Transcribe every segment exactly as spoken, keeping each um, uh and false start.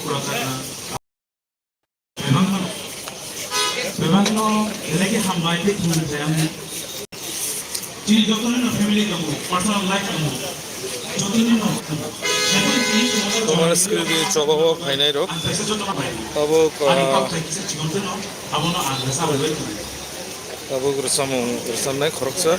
Bebakno, bebakno eleke hambai tei khumui khlai ang. Chini jotono no family tongo, personal life tongo. Jotono no. Tomar screen ni choba o phainai rok. Ang kaisa jotono bai. Abo, ani kok ah, thai kisa chikon teno, abono ang resa bai bai. Tabuk rwchapmung rwchapnai khoroksa.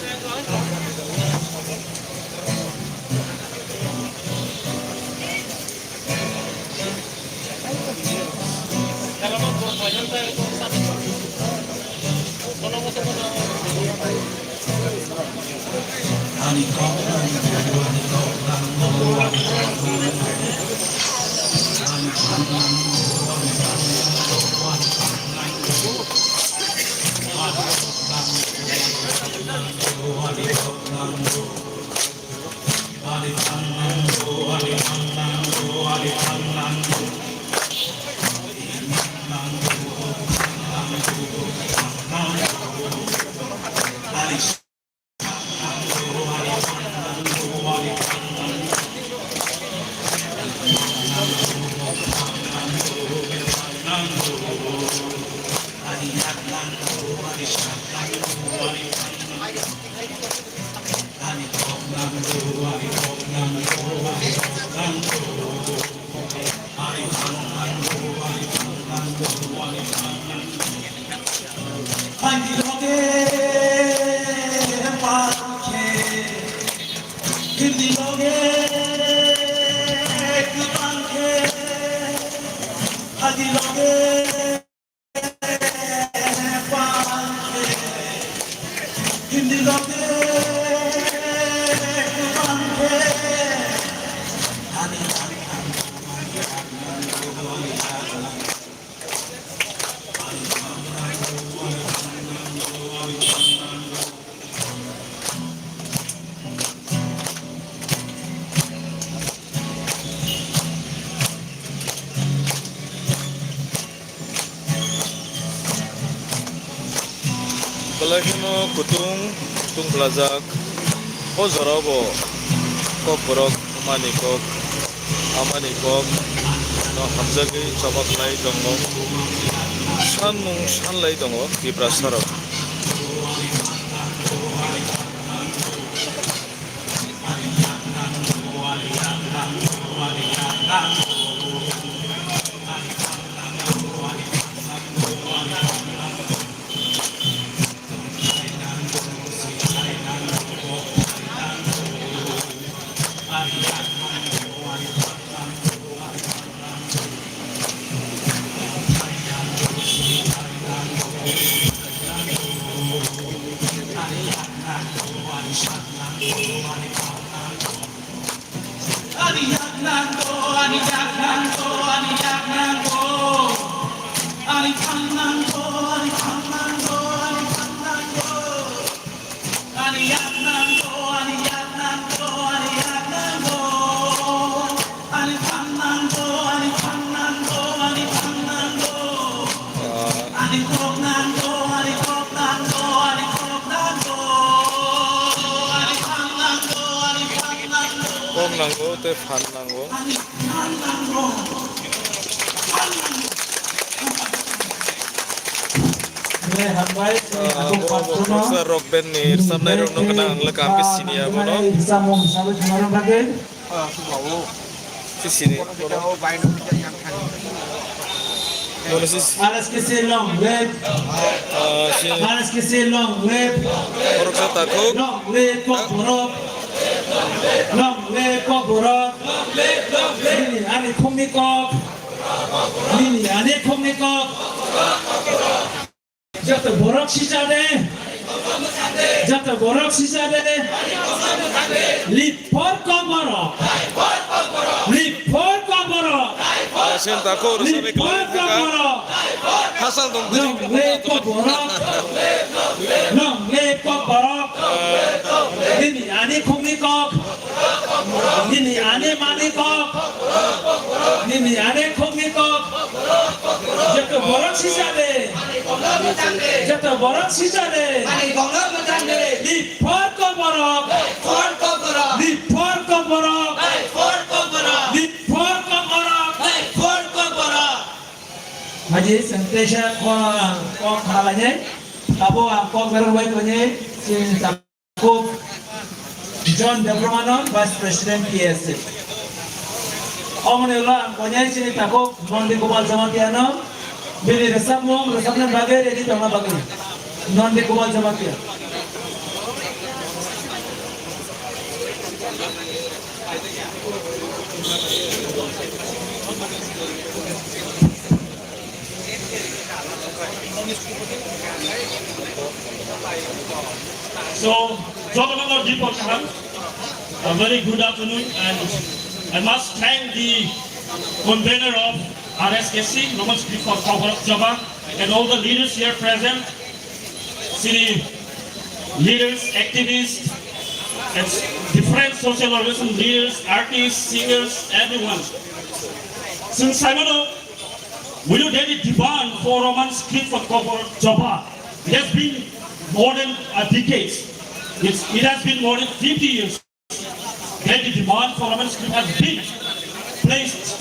Belai kheno kutung, kutung khlajak. O jorao bo kokborok, amani kok, amani kok no hamjagwi choba khlai tongo. Sanmung sanlai tongo Tiprasarok. Kok nango tei phan nango. Rock band ni rwchapnai rok no gana ang le kaham khe sini ya bono. Si sini. Bono si si. R S K C long live. Ah, si. R S K C long live. Borok sa takhuk. Long live kok borok. Long live kok borok. Nini ani khungni kok. Nini ani khungni kok. Joto borok sisa de. Joto borok sisa de. Lip for kok borok. Lip for kok borok. Sen tako rwchapnai kok borok. Hasal tong. Long live kok borok. Long live kok borok. Nini ani khungni kok. Nini ani mani kok. Nini ani khungni kok. Joto borok sisa de. Joto borok sisa de. Lip for kok borok. Lip for kok borok. Lip for kok borok. Lip for kok borok. Lip for kok borok. Lip for kok borok. Aji sentesa ko ko khalanya, abo ang kok berok bai kone, si Kuk John Debbarmano, Vice President P S A. Omoni ulo ang konyai chini takuk Nondi Kumar Jamatia no, bini resapmung, resapna bagwi ready tongna bagwi. Nondi Kumar Jamatia. So, jotono no report kaham. A very good afternoon, and I must thank the convener of R S K C, Roman Script for Kokborok Choba, and all the leaders here present, sini leaders, activists, and different social organization leaders, artists, singers, everyone. Since Simon, we know that the demand for Roman Script for Kokborok Choba, it has been more than a decade. It's, it has been more than fifty years that the demand for Roman Script has been placed.